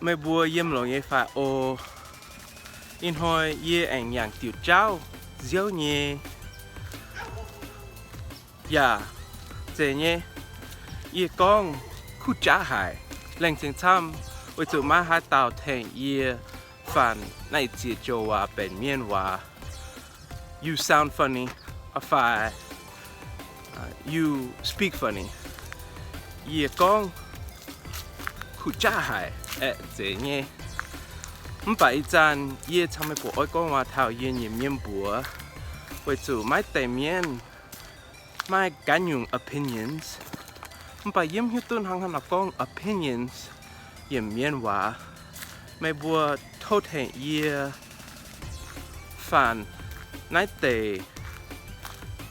Meih mbuo yiem longx nyei fai oc? Ih hnoi yie aengx yangh diuc jauv nziouv nyei. Yaac zeiz nyei, yie gorngv kuv jaav haic, laengz zingh camv, weic zuqc maiv haaix dauh tengx yie faan naaiv ziex joux waac benx mienh waac. You sound funny, fai, uh, you speak funny. Yie gorngv kuv jaav haic, aeqv, zeiz nyei. Mv baac ih zanc yie caux meih mbuo oix gorngv waac taux yie nyei mienh mbuox, weic zuqc maiv deix mienh maaih ganh nyungc opinions. Mv baac yie mv hiuv duqv hnangv haaix nor gorngv opinions yiem mienh waac. Meih mbuo tov tengx yie faan naaiv deix,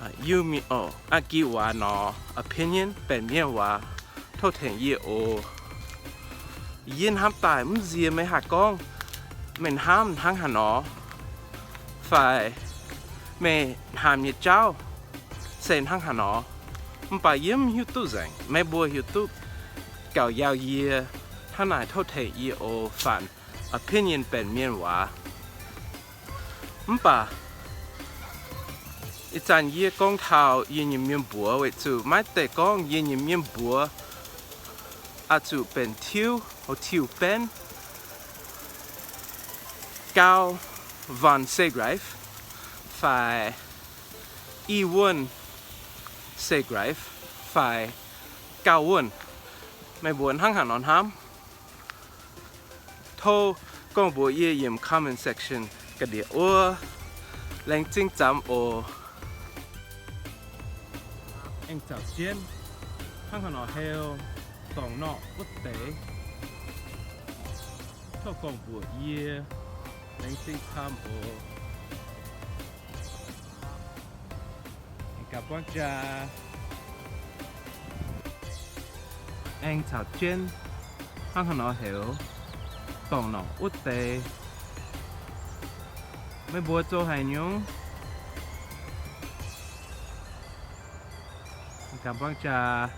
uh, you mean, oh, a'gix waac nor, opinion benx mienh waac, tov tengx yie oc. Yie hnamv daaih mv nziex meih haih gorngv meih hnamv hnangv haaix nor, fai meih hnamv nyei jauv se hnangv haaix nor. Mv baac yie mv hiuv duqv nzengc, meih mbuo hiuv duqv gauh yaauh yie hnangv naaic, tov tengx yie oc faan opinion benx mienh waac. Mv baac ih zanc yie gorngv taux yie nyei mienh mbuox weic zuqc maiv deix gorngv yie nyei mienh mbuox oix zuqc benx tiuv, oix tiuv benv gauh Van Seagrave fai i Wuonh Seagrave fai gauh Wuonh. Meih mbuo hnangv haaix nor hnamv? Tov gorngv mbuox yie yiem comment section ga'ndiev wuov. Laengz zingh camv oc. Aengx caux jienv hnangv haaix nor heuc dorngc norqc wuov deix, tov gorngv mbuox yie. Laengz zingh camv oc. Gaax buangv jaa. Aengx caux jienv hnangv haaix nor heuc dorngc norqc wuov deix, meih mbuo zoux haaix nyungc? Gaax buangv jaa.